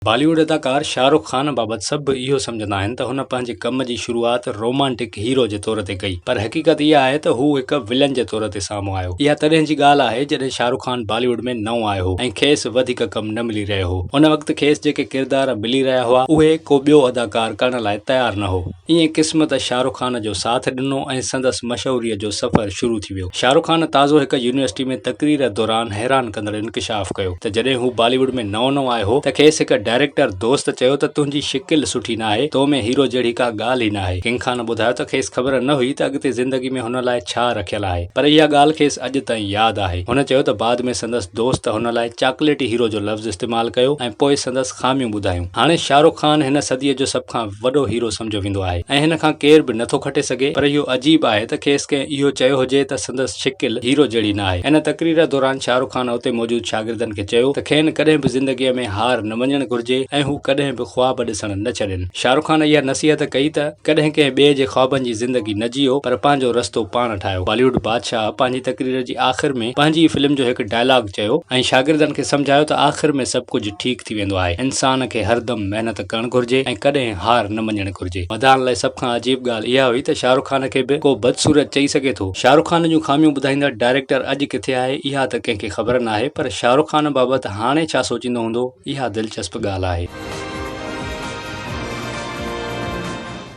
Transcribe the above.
بالي wood اداڪار شاهه رخ خان بابت سڀ اهو سمجهندا آهن ته هن پنهنجي ڪم جي شروعات رومانٽڪ هيرو جي طور تي ڪئي پر حقيقت اها آهي ته هو هڪ ولن جي طور تي سامهون آيو. اها تڏهن جي ڳالهه آهي جڏهن شاهه رخ خان بالي ووڊ ۾ نئون آيو هو ۽ کيس وڌيڪ ڪم نه ملي رهيو هو. ان وقت کيس جيڪي ڪردار ملي رهيا هئا اهي ڪو ٻيو اداڪار ڪرڻ لاء تيار نه هو. ائين قسمت شاهه رخ خان جو ساٿ ڏنو ۽ سندس مشهوريء جو سفر شروع ٿي ويو. شاهه رخ خان تازو هڪ يونيورسٽي ۾ تقرير دوران حيران ڪندڙ انڪشاف ڪيو ته جڏهن هو بالي ووڊ ۾ نئون نئون آيو هو ته کيس هڪ ڊائريڪٽر دوست چيو ته تنهنجي شڪل سٺي ناهي، تو ۾ هيرو جهڙي ڪا ڳالهه ئي ناهي. ڪنگ خان ٻڌايو ته کيس خبر نه هئي ته اڳتي زندگي ۾ هن لاء ڇا رکيل آهي پر اها ڳالهه کيس اڄ تائين ياد آهي. هن چيو ته بعد ۾ سندس دوست هن لاء چاڪليٽي هيرو جو لفظ استعمال ڪيو ۽ پوء سندس خاميون ٻڌايون. هاڻي شاهه رخ خان هن صديء جو سڀ کان وڏو هيرو سمجهيو ويندو آهي ۽ هن کان ڪير به نٿو کٽي سگهي پر اهو عجيب آهي ته کيس ڪنهن اهو چيو هجي ته سندس شڪل هيرو جهڙي نه آهي. ان تقرير دوران شاهه رخ خان اتي موجود شاگردن کي چيو ته کين ڪڏهن به زندگيء ۾ هار نه مڃڻ گهرجي ۽ هو ڪڏهن به خواب ڏسڻ نه ڇڏين. شاهه رخ خان اها نصيحت ڪئي ته ڪڏهن ڪنهن ٻئي جي خوابن جي زندگي نه جيئو پر پنهنجو رستو پاڻ ٺاهيو. بالي ووڊ بادشاهه پنهنجي تقرير جي آخر ۾ پنهنجي ئي فلم جو هڪ ڊائلاگ چيو ۽ شاگردن کي سمجهايو ته آخر ۾ سڀ ڪجهه ٺيڪ ٿي ويندو آهي. انسان کي هردم محنت ڪرڻ گهرجي ۽ ڪڏهن هار نه مڃڻ گهرجي. مداحن لاء سڀ کان عجيب ڳالهه اها هئي ته شاهه رخ خان کي به ڪو بدصورت چئي سگهي ٿو. شاهه رخ خان جون خاميون ٻڌائيندڙ ڊائريڪٽر اڄ ڪٿي آهي اها ته ڪنهن کي خبر ناهي پر شاهه رخ خان بابت هاڻي ڇا سوچيندو هوندو اها دلچسپ ڳالهه آهي.